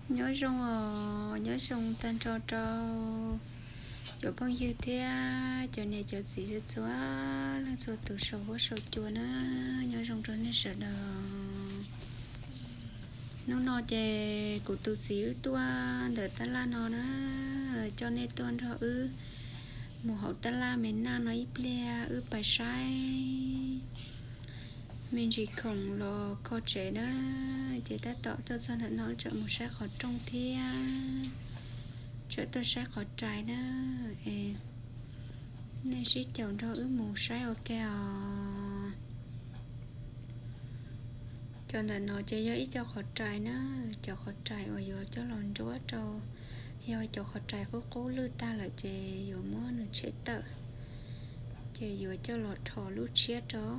Nyob zoo os, nyob zoo tag nrho rau cov phooj ywg thiab cov niam cov txiv txhua leej txhua tus saum huab saum cua na. Nyob zoo rau nej sawv daws. Hnub no ces kuv tus txiv wb tuaj ntawm tab laj no na, coj nej tuaj nrog wb mus hauv tab laj me naj no ib pliag wb pais saib me ntsis khoom los kho tsev na. Ces tab tom tuaj txog ntawm no wb tseem mus saib qhov rooj thiab, tseem tuaj saib qhov rais na. Es nej sib caum nrog wb mus saib ua ke os. Cov ntawm no ces yog ib co qhov rais na, cov qhov rais uas yuav coj los nruab rau, yog cov qhov rais qub qub lwj tag lawm ces yuav muab nws tshem tawm, ces yuav coj los rho lub tshiab rau.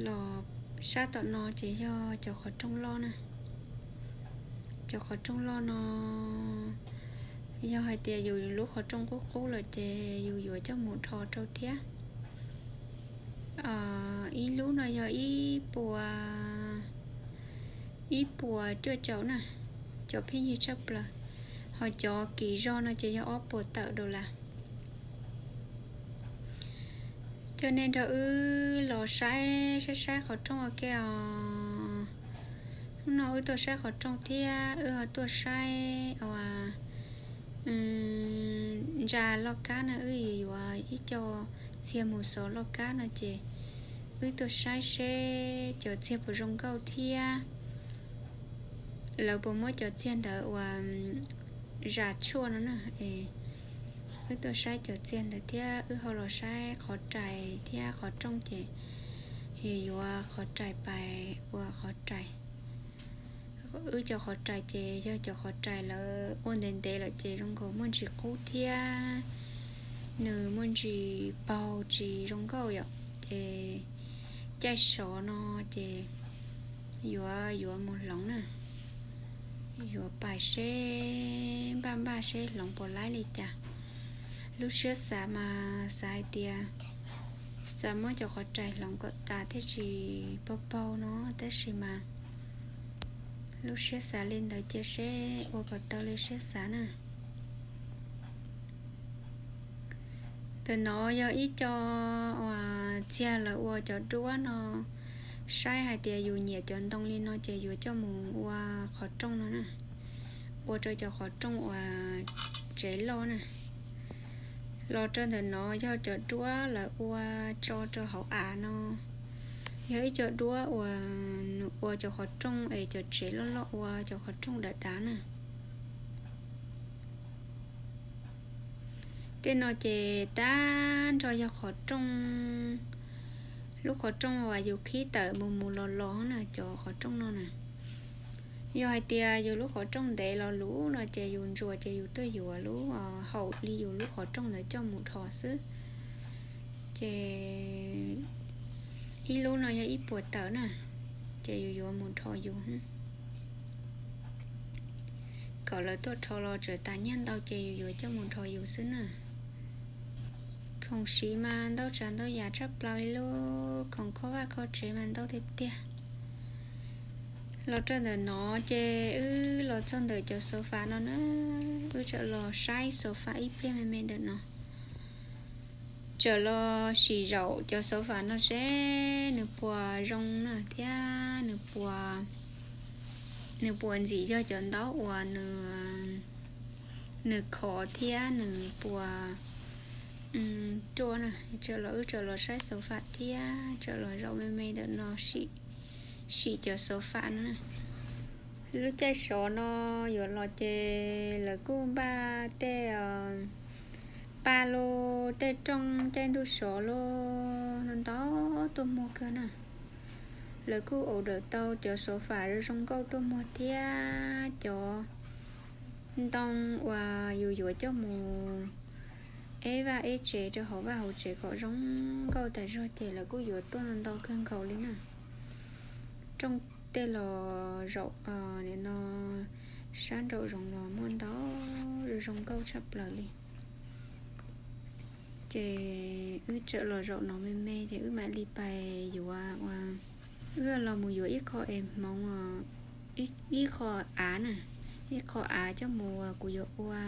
Los sab tom no ces yog cov qhov rooj loj na. Cov qhov rooj loj no yog hais tias yus lub qhov rooj qub qub lawm ces yus yuav coj mus rho rau thiab. Ib lub no yog ib puas, ib puas cuaj caum na, cov pheej yig tshaj plaws. Ho cov kim zog no ces yog ob puas tawm dollar. Coj nej nrog wb los saib saib saib qhov rooj ua ke os. Hnub no wb tuaj saib qhov rooj thiab wb ho tuaj saib ua ntsa loj kab na, wb yuav ib co txiag mus xov loj kab no ces wb tuaj saib seb cov txiag puas zoo nkauj thiab lawv puas muab cov txiag ntawd ua zas tshuaj no na. Es wb tuaj saib cov txiag ntawd thiab wb ho los saib qhov rais thiab qhov rooj ces yuav yuav qhov rais pais ua qhov rais. Wb cov qhov rais ces yog cov qhov rais lawv ua ntev ntev lawm ces zoo nkaus muaj ntsis qub thiab nws muaj ntsis paug tsis zoo nkauj yom. Ces caij sov no ces yuav yuav mus hloov na, yuav pais seb npaj npaj seb hloov puas laib li cas. Lub siab xav mas xav hais tias xav muab cov qhov rais hloov kom tas thiaj tsis paug paug no, tab sis mas lub siab xav li ntawd cia seb ua kom tau li siab xav na. Ntawm no yog ib co uas txiag lawv ua cov duab no, saib hais tias yus nyiam cov ntoo li no ces yuav coj mus ua qhov rooj no na, ua rau cov qhov rooj uas tsev loj na. Los rau ntawm no yog cov duab lawv ua tso rau hauv av no, yog ib co duab uas nws ua cov qhov rooj es cov tsev loj loj ua cov qhov rooj dav dav na. Tej no ces tag nrho yog qhov rooj, lub qhov rooj uas yus qhib tawm mus mus los los na, cov qhov rooj no na. Yog hais tias yus lub qhov rooj ntev los luv no ces yus ntsuas ces yus tuaj yuav lub haum li yus lub qhov rooj ntawd coj mus rho xwb. Ces ib lub no yog ib puas tawm na, ces yus yuav mus rho yus. Kom lawv tuaj rho los tseem tas nyiaj ntau ces yus yuav coj mus rho yus xwb na. Khoom siv mas ntau tsav ntau yam tshaj plaws li, lub khoom kho vaj kho tsev mas ntau tiag tiag. Los rau ntawm no ces wb los txog ntawm cov sofa no na, wb txawm los saib sofa ib pliag me me ntawm no. Txawm los sim zaum cov sofa no seb nws puas zoo na thiab nws puas, nws puas ntxim yog cov ntaub uas nws khov thiab nws puas ruaj na. Txawm los wb txawm los saib sofa thiab txawm los zaum me me ntawm no sim cov sofa no na. Lub caij sov no yuav los ces lawv kuj npaj tej pa los tej rooj caij ntuj sov los ntau ntau tuaj muag kawg na. Lawv kuj order tau cov sofa zoo zoo nkauj tuaj muag thiab cov ntoo uas yus yuav coj mus eb vaj eb tsev rau hauv vaj hauv tsev kom zoo nkauj tas zog ces lawv kuj yuav tuaj ntau ntau kawg nkaus li na. Rooj tej los zaum no sab nraum zoov los muaj ntau zoo nkauj tshaj plaws li. Ces wb txawm los zaum no me me ces wb mam li pais yuav ua Wb los mus yuav ib qho es hmoov, ib qho av na, ib qho av coj mus kuv yuav ua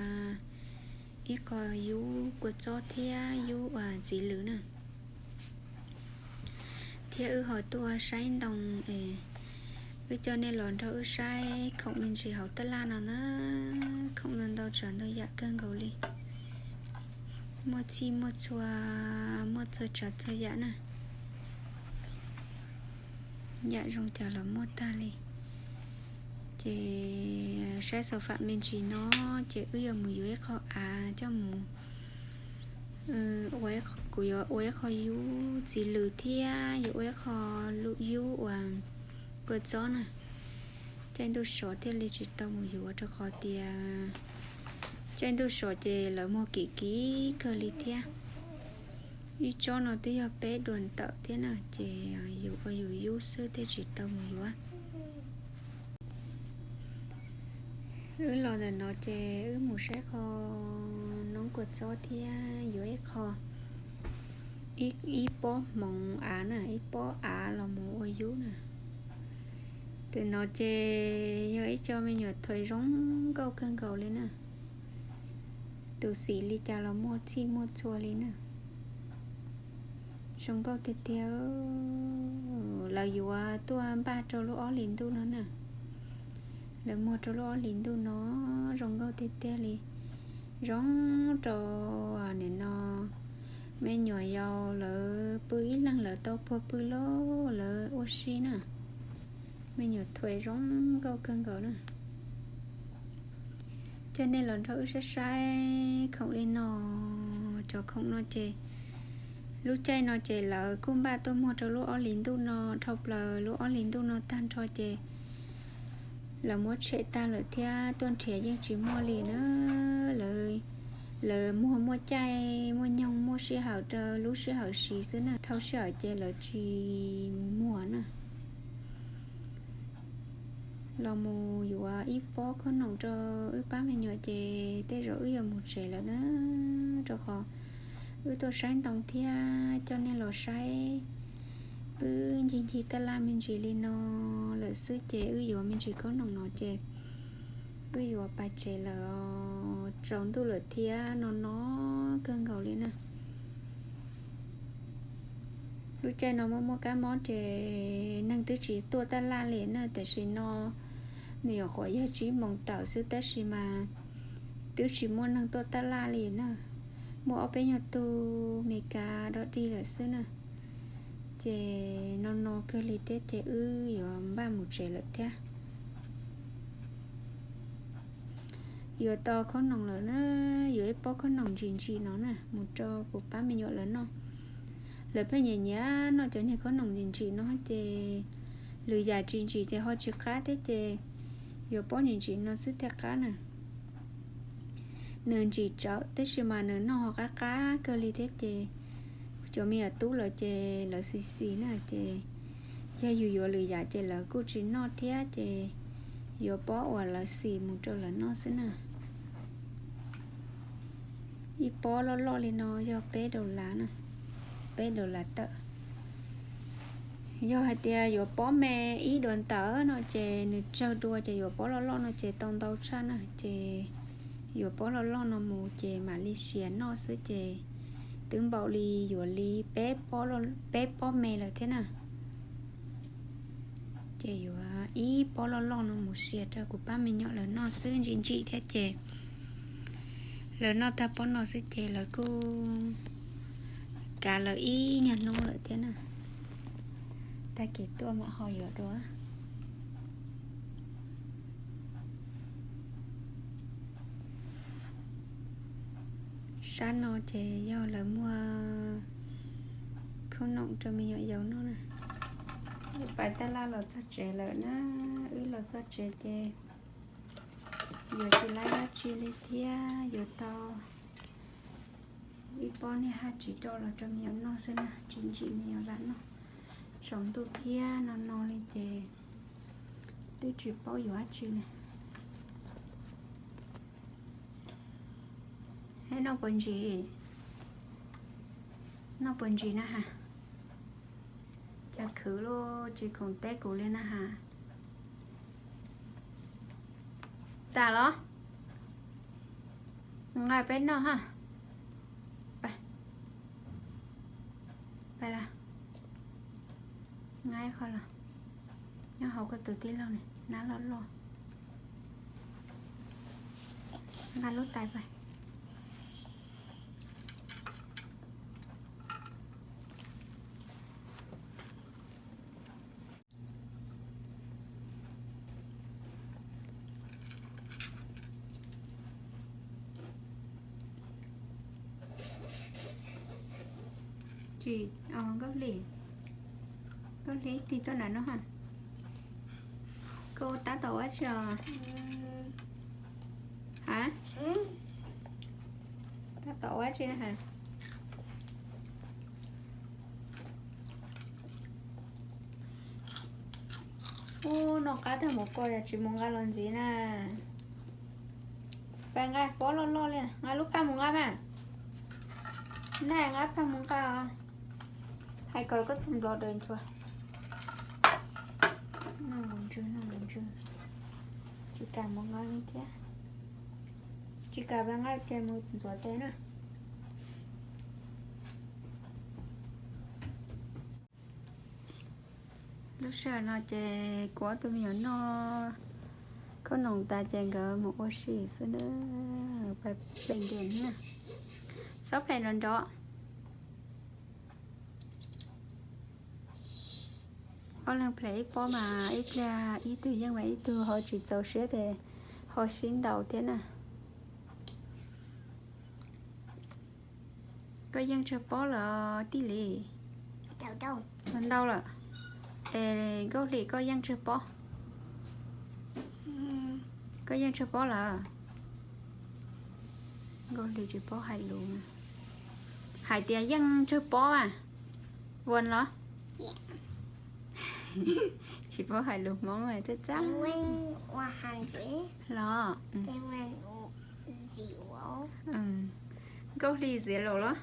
ib qho yub kua txob thiab yub ua txiv lws na. Thiab wb ho tuaj saib ntoo es wb coj nej los nrog wb saib khoom me ntsis hauv taj laj no na. Khoom ntau ntau tsav ntau yam kawg nkaus li. Muaj txhij muaj txhua, muaj txhua tsav txhua yam na. Yam zoo cas los muaj tag li. Ces saib xaus fam me ntsis no, ces wb yuav mus yuav ib qho av coj mus, kuv yuav ua ib qho yub txiv lws thiab yuav ua ib qho yub ua kua txob na. Caij ntuj sov thiaj li tsis tau mus yuav rau qhov tias caij ntuj sov ces lawv muag kim kim kawg li thiab. Ib tsob no twb yog peb duas ntawm thiab na, ces yus ua yus yub xwb thiaj tsis tau mus yuav. Wb los ntawm no ces wb mus saib qho noob kua txob thiab yuav ib qho, ib pob hmoov av na, ib pob av los mus ua yub na. Tus no ces yog ib co me nyuam thuam zoo nkauj kawg nkaus li na. Tus xim li cas los muaj txhij muaj txhua li na. Zoo nkauj tiag tiag. Lawv yuav tuaj npaj rau lub ob hlis ntuj no na. Lawv muag rau lub ob hlis ntuj no zoo nkauj tiag tiag li. Zoo rau nim no me nyuam yaus lawv pw ib leeg lawv tau puag pw lawm lawv ua si na. Me nyuam thuam zoo nkauj kawg nkaus na. Coj nej los nrog wb saib saib khoom li no. Cov khoom no ces lub caij no ces lawv kuj npaj tuaj muag rau lub ob hlis ntuj no, dhau plaws lub ob hlis ntuj no tag nrho ces lawv muab tshem tag lawm thiab tuaj nrhiav yeej tsis muaj li na. Lawv muag muaj caij muaj nyoog muaj sij hawm rau lub sij hawm siv xwb na, dhau sij hawm ces lawv tsis muag na. Los mus yuav ib pob khob noom rau wb pab me nyuam ces tej zaum wb yuav mus tsev lawm na, rau qhov wb tuaj saib ntoo thiab coj nej los saib wb ncig ncig taj laj me ntsis li no lawm xwb ces wb yuav me ntsis khob noom no ces wb yuav pais tsev lawm. Tsaus ntuj lawm thiab no no kawg nkaus li na. Lub caij no muaj muaj kab mob ces neeg twb tsis tuaj taj laj li na, tam sim no nws nyuam qhuav yog tsib moos tawm xwb tab sis mas twb tsis muaj neeg tuaj taj laj li na. Muaj ob peb nyuag tug Mes Kas dog dig lawm xwb na. Ces no no kawg li thiab ces wb yuav npaj mus tsev lawm thiab. Yuav tau khob noom lawm na, yuav ib pob khob noom ntsim ntsim no na mus rau kuv pab me nyuam lawv noj. Lawv pheej nyiam nyiam noj cov niag khob noom ntsim ntsim no ces lwm yam tsis ntsim ces ho tsis qab thiab ces yuav pob ntsim ntsim no xwb thiaj qab na. Nws ntsim tsawv tab sis mas nws noj ho qab qab kawg li thiab ces cov me nyuam tub lawv ces lawv xis xis na ces yog yus yuav lwm yam ces lawv kuj tsis noj thiab ces yuav pob uas lawv xis mus rau lawv noj xwb na. Ib pob loj loj li no yog peb daus lav na, peb daus lav tawm. Yog hais tias yuav pob me ib duas ntawm no ces nws tsawg dua ces yuav pob loj loj no ces tau ntau tshaj na ces yuav pob loj loj no mus ces mam li siav noj xwb ces twb npaum li yuav li peb pob me lawm thiab na. Ces yuav ib pob loj loj no mus siav rau kuv pab me nyuam lawv noj xwb ntsim ntsim thiab ces lawv noj tag pob no xwb ces lawv kuj kav lawv ib nyuag hnub lawm thiab na. Tag kis tuaj mam ho yuav dua. Sab no ces yog lawv muag khob noom rau me nyuam yaus noj na. Wb pais taj laj los txog tsev lawm na, wb los txog tsev ces yuav tsis laib dab tsi li thiab, yuav tau ib pob niag haj tsis rau los rau me nyuam noj xwb na, tsis ntsim me nyuam lam noj. Tsaus ntuj thiab no no li ces twb tsis paub yuav dab tsi li. Noj puas ntsim? Noj puas ntsim na has? Khwv lub tsis khoom teb kuv li na has. Tas los? Nqa peb noj ha. Pais, pais las. Nqa ib qho los. Nyob hauv koj tus tij laug ne, nab loj loj. Nqa lub tais pais. Tsis, Nkauj Hli, Nkauj Hli tig tuaj nram no ha. Koj tab tom ua tsi os? Ha? Tab tom ua tsi na has? Ub, noj qab tag mus koj yog tsis mus nqa los ntxiv na. Pais nqa pob loj loj li, nqa lub phaj mus nqa mas. Naj, nqa phaj mus nqa os. Hais kom koj tus nplog daws nchuav. Noj mus ntswg, noj mus ntswg. Tsis kam mus nqa li thiab. Tsis kam pais nqa ces mus ntxuav tes na. Lub sij hawm no ces kuv ob tug me nyuam noj khoom noom tas ces nkawd mus ua si xwb na. Pais plees ntias na. Xob plees nrov nrov. Ob leeg plees ib pob mas ib pliag ib tug yeej mas ib tug ho tsis txaus siab ces ho sib ntaus thiab na. Koj yeej tsawg pob lawm Tij Lis? Ntau lawm. Es Nkauj Hli koj yeej tsawg pob? Koj yeej tsawg pob lawm? Nkauj Hli tsis paub hais lus. Hais tias yeej tsawg pob a? Vuas los? Tsis paub hais lus Hmoob txaj txaj. Los? Nkauj Hli zero los?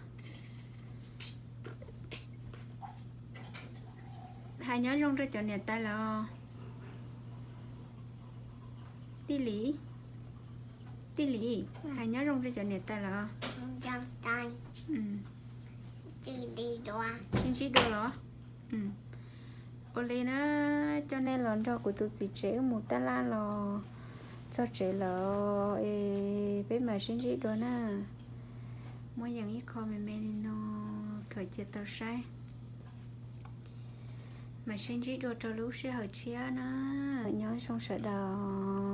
Hais nyob zoo rau cov niam tais lawm. Tij Lis, Tij Lis, hais nyob zoo rau cov niam tais lawm. Sib ntsib dua los? Ua li na, coj nej los nrog kuv tus txiv tsev wb mus tab laj los txog tsev lawm es peb mam sib ntsib dua na. Muab yees ib qho me me li no kom cia tau saib. Mam sib ntsib dua rau lub sij hawm tshiab na. Nyob zoo sawv daws.